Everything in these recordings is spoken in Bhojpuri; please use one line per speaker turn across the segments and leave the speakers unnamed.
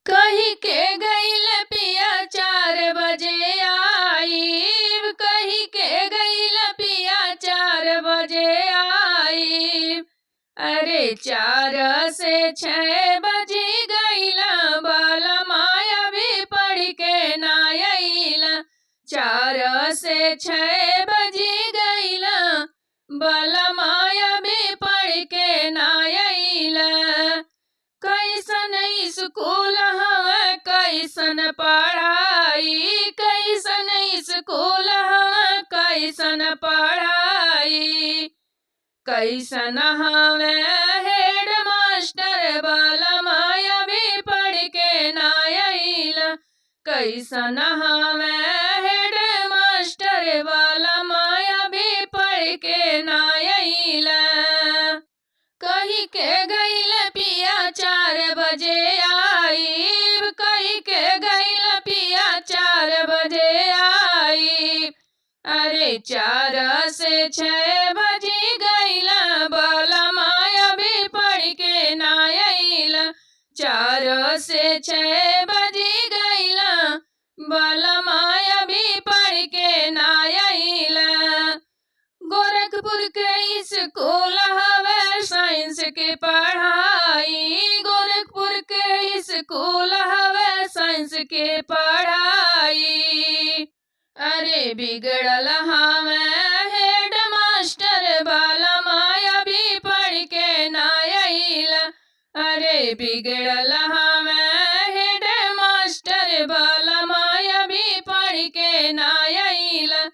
कही के गईल पिया 4 बजे आईब, कही के गईल पिया 4 बजे आईब। अरे 4 से 6 बजी गईला, बाला माया भी पढ़ के ना अइला। 4 से 6 बजी गईला, बाला माया भी पढ़ के ना अइला। कैसन स्कूल हवे, कैसन पढ़ाई, कैसन स्कूल हवे, कैसन पढ़ाई, कैसन हवे हेड मास्टर, बाला माया भी पढ़ के ना अइला। कैसन हवे हेड मास्टर, बाला माया भी पढ़ के ना अइला। कही के गईल पिया 4 बजे आईब, कही के गईल पिया 4 बजे आईब। अरे 4 से 6 बजी गईला, बाला माया भी पढ़ के ना अइला। 4 से 6 बजी गईला, बाला माया भी पढ़ के ना अइला। गोरखपुर के स्कूल हवे साइंस के पढ़ाई, गोरखपुर के स्कूल हवे साइंस के पढ़ाई। अरे बिगड़ल हवे हेड मास्टर, बाला माया भी पढ़ के ना अइला। अरे बिगड़ल हवे हेड मास्टर, बाला माया भी पढ़ के ना अइला।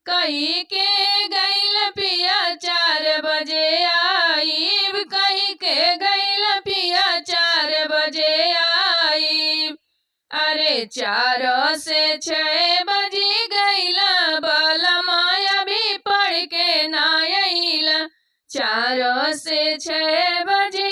कही के गईल पिया 4 बजे आईब, कही के गईल पिया 4 बजे आईब। अरे 4 से 6 बजी गईला, बाला माया भी पढ़ के ना अइला। 4 से 6 बजे